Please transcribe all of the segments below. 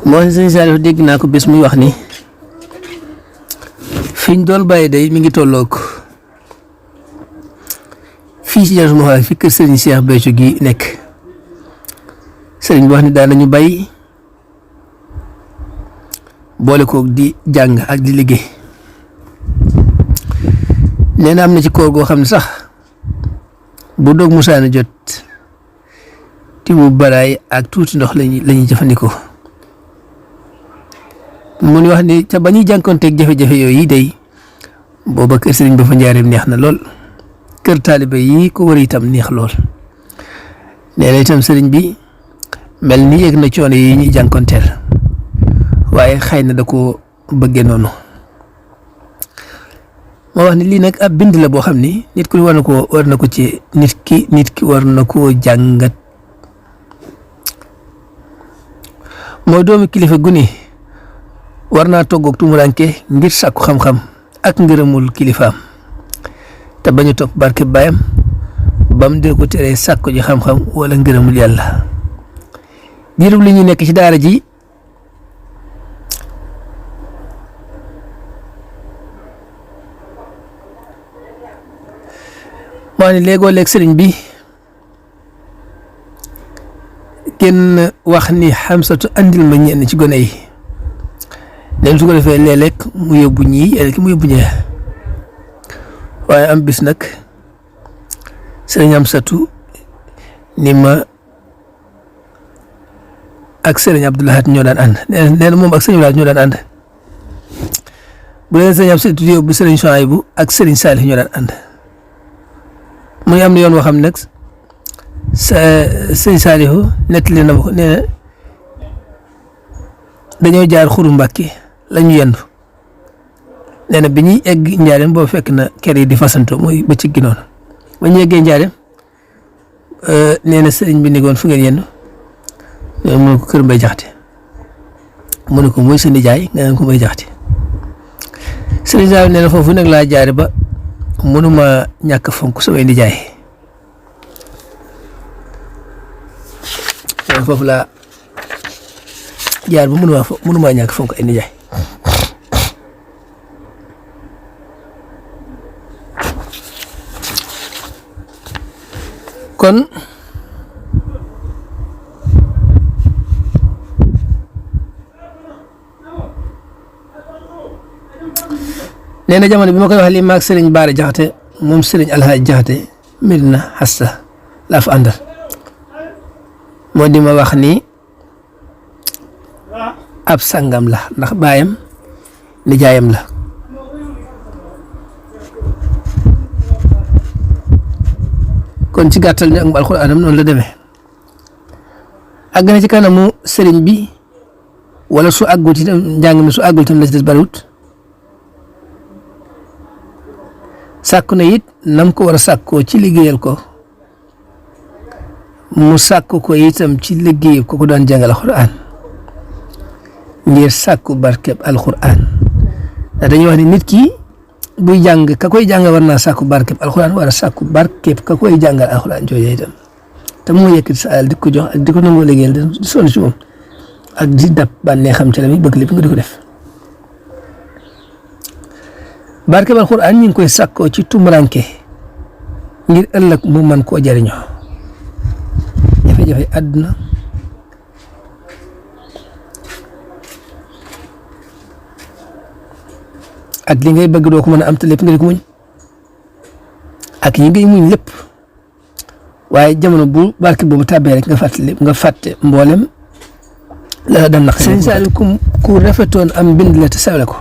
moo sëñ Saliou dégg naa ko bés muy wax ni fiñ doon bàyyi day mi ngi tolloog fii ci Jannatul Mahwa fi kër sëriñ Cheikh Béthio gi nekk sëriñ bi wax ni daan nañu bay boole koog di jàng ak di liggéey nee na am na ci koor goo xam ne sax bu doog musaana jot ti bu baraay ak tuuti ndox lañuy jëfandikoo mu ni wax ni ca ba ñuy jànkonteeg jafe-jafe yooyu day booba kër sëriñ ba fa njaareem neex na lool kër taaliba yi ko war itam neex lool nee na itam sëriñ bi mel ni yëg na coono yi ñuy jànkonteel waaye xëy na da ko bëggee noonu moo wax ni lii nag ab bind la boo xam ni nit ku war na ko ci nit ki war na koo jàngat mooy doomi kilifa gu ni war naa toggoog tumuranke ngir sàkku xam-xam ak ngërëmul kilifaam te bañu topp barke baayam bam dee ko teree sàkku ji xam-xam wala ngërëmul yàlla diirub li ñu nekk ci daara ji maa ni léegoo léeg sëriñ bi kenn wax ni Xamsatu andil ma ñenn ci gone yi neen su ko defee léeg-léeg mu yóbbu ñii léeg mu yóbbu ñee waaye am bis nag sëriñ Xamsatu ni ma ak sëriñ Abdoulahat ñoo daan ànd nee na moom ak sëriñ Abdoulahat ñoo daan ànd bu leen sëriñ Xamsatu yóbbu sëriñ Souhaïbou ak sëriñ Saalih ñoo daan ànd muy am na yoon woo xam ne nag sëñ Saalihu nettali na ma ko nee na dañoo jaar xuru Mbàkke la ñu yendu nee na bi ñuy egg Njaareem boo fekk na kër yi di fasanto mooy bëccëg gi noonu ba ñu eggee Njaareem nee na sëriñ bi nekkoon fu ngeen yendu mu ne ko kër Mbay Jaxate mu ne ko mooy sa nijaay nga ne ko Mbay Jaxate sëriñ Saalihu nee na foofu nag laa jaare ba mënuma ñàkk fonk samay nijaay foofu laa jaar ba mënuma ñàkk fonk ay nijaay kon nee na jamono bi ma koy wax lii maag sëriñ Baara Jaxate moom sëriñ Alhaaj Jaxate Medina Hasta laa fa àndal moo di ma wax ni ab sangam la ndax baayam nijaayam la kon ci gàttal ne ak alxuraanam noonu la demee àgg na ci kanamu sëriñ bi wala su àggul ci njàng mi su àggul tam la ci des bariwut sàkku na it nam ko war a sàkkoo ci liggéeyal ko mu sàkku ko itam ci liggéey ko daan jàngal alxuraan ngir sàkku barkeb alxuraan ndax dañuy wax ni nit ki buy jàng ka koy jàng war naa sàkku barkeb alxuraan war a sàkku barkeb ka koy jàngal alxuraan jooju itam te moo yëkkati sa alal di ko jox ak di ko nangoo liggéeyal di sonn ci moom ak di dab bànnee xam ci la muy bëgg lépp nga di ko def barkeb alxuraan ñu ngi koy sàkkoo ci tumuranke ngir ëllëg mu mën koo jariñoo jafe-jafe àdduna ak li ngay bëgg doo ko mën a am te lépp nga di ko muñ ak yi ngay muñ lépp waaye jamono bu barke boobu tàbbee rek nga fàtte mboolem la daan naq sëñ Saliou ku rafetoon am bind la te sawle ko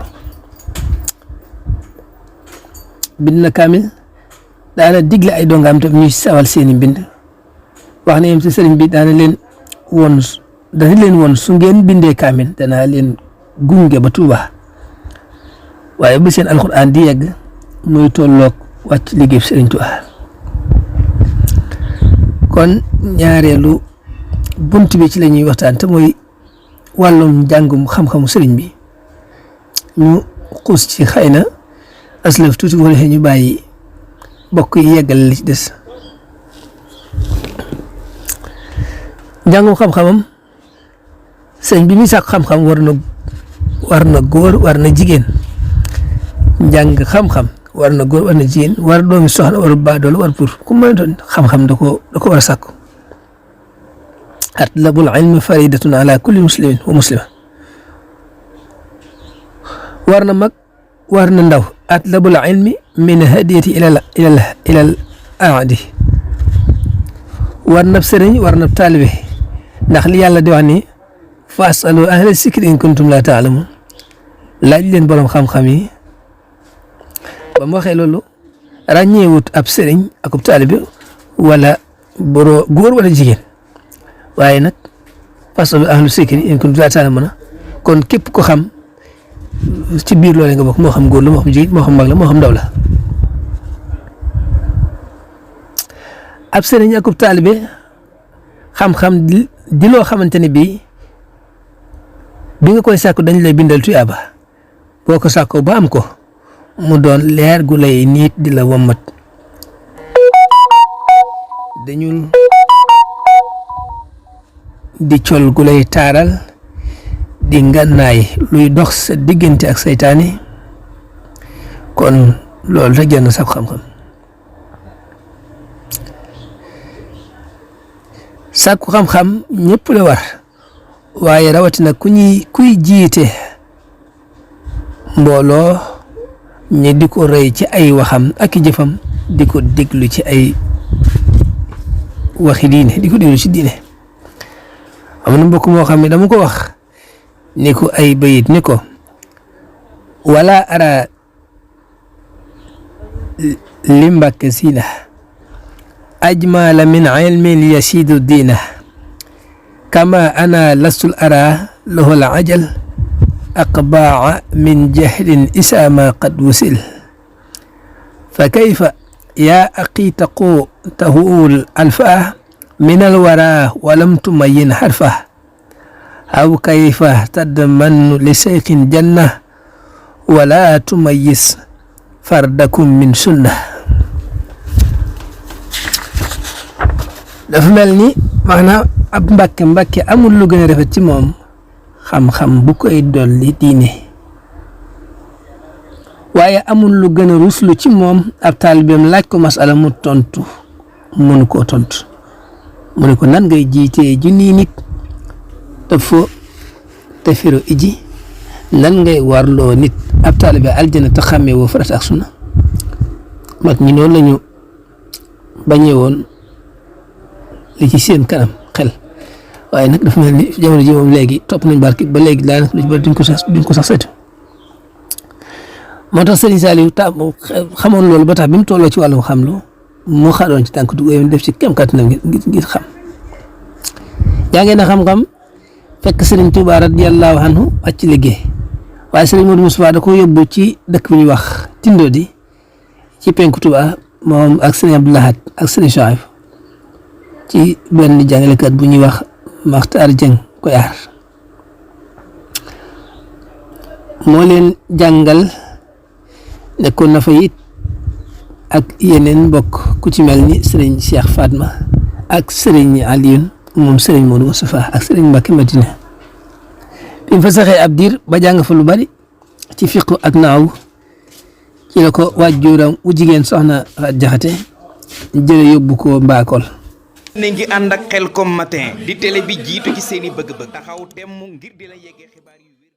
bind na kaamil daana digle ay dongaam tam ñuy sawal seeni mbind wax na yem si sëriñ bi daana leen woon su ngeen bindee kaamil danaa leen gunge ba Tuuba waaye bu seen alxuraan di yegg muy tolloog wàcc liggéey sëriñ Tuuba kon ñaareelu bunt bi ci la ñuy waxtaan te mooy wàllum njàngum xam-xamu sëriñ bi ñu xuus ci xëy na aslaf tuuti bu ko defee ñu bàyyi bokk yi yeggal li ci des njàngum xam-xamam sëñ bi muy sàkku xam-xam war na góor war na jigéen njàng xam-xam war na góor war na jigéen war doomi soxna war baadoolo war pour ku mën a doon xam-xam da ko war a sàkku atlabul ilmi faridatun ala kulli muslimin wa muslima war na mag war na ndaw atlabul ilmi min hadiyati ilal aadi war na sëriñ war na taalibe ndax li yàlla di wax ni fasalu ahla sikri in kuntum la taalamun laaj leen borom xam-xam yi ba mu waxee loolu ràññeewut ab sëriñ akub taalibe wala góor wala jigéen waaye nag fasalu ahla sikri in kuntum la taalamun kon képp ko xam ci biir loole nga bokk moo xam góor la moo xam jigéen moo xam mag la moo xam ndaw la ab sëriñ akub taalibe xam-xam di loo xamante ne bii bi nga koy sàkku dañ lay bindal tuyaaba boo ko sàkkoo ba am ko mu doon leer gu lay niit di la wommat dañul di col gu lay taaral di ngànnaay luy dox sa diggante ak saytaani kon loolu rek jar na sàkku xam-xam sàkku xam-xam ñëpp la war waaye rawatina kuy jiite mbooloo ñi di ko rëy ci ay waxam ak i jëfam di ko déglu ci ay waxi diine di ko déglu ci diine am na mbokk moo xam ne dama ko wax ni ko ay bayit ni ko wala ara limbak sina ajmala min ilmin yasidu diina kama ana lastul ara lahu al ajal aqbaa min jahlin isama qad wusil fa kayfa ya aqi taquutahu alfa min alwara walam tumayin harfa aw kayfa tadmannu li seyqin janna wala tumayis fardakum min sunna dafa mel ni maanaam ab mbàkke amul lu gën a rafet ci moom xam-xam bu koy dolli diine waaye amul lu gën a ruslu ci moom ab taalibeem laaj ko masala mu tontu mënu koo tontu mu ne ko nan ngay jiitee junniy nit te fo te firo iji nan ngay warloo nit ab taalibe aljana te xàmmee woo farata ak sunna mag ñi noonu lañu bañee woon li ci seen kanam xel waaye nag dafa mel ni jamono ji moom léegi topp nañ barki ba léegi daanaka lu ci bari duñ ko sax seetu moo tax Serigne Saliou xamoon loolu ba tax bi mu tolloo ci wàllum xam lu mu xadoon ci tànk dugub def ci kem kàttanam ngir xam jàngee na xam-xam fekk Serigne Touba radiyallahu anhu wàcc liggéey waaye Serigne Modou Moustapha da ko yóbbu ci dëkk bu ñuy wax Tindodi ci penku Touba moom ak Serigne Abdou Lahad ak Serigne Chouaib ci benn jàngalekat bu ñuy wax Makhtar Dieng Koyar moo leen jàngal nekkoon na fa it ak yeneen mbokk ku ci mel ni Serigne Cheikh Fatma ak Serigne Alioune moom Serigne Modou Moustapha ak Serigne Mbacké Madina bi mu fa saxee ab diir ba jàng fa lu bari ci fiqh ak naaw ci la ko waajuram wu jigéen soxna Jaxate jële yóbbu ko Mbakol ne ngi ànd ak Khelcom matin di télé bi jiitu ci seeni bëgg-bëgg taxaw temm ngir di la yeggee xibaar yu wér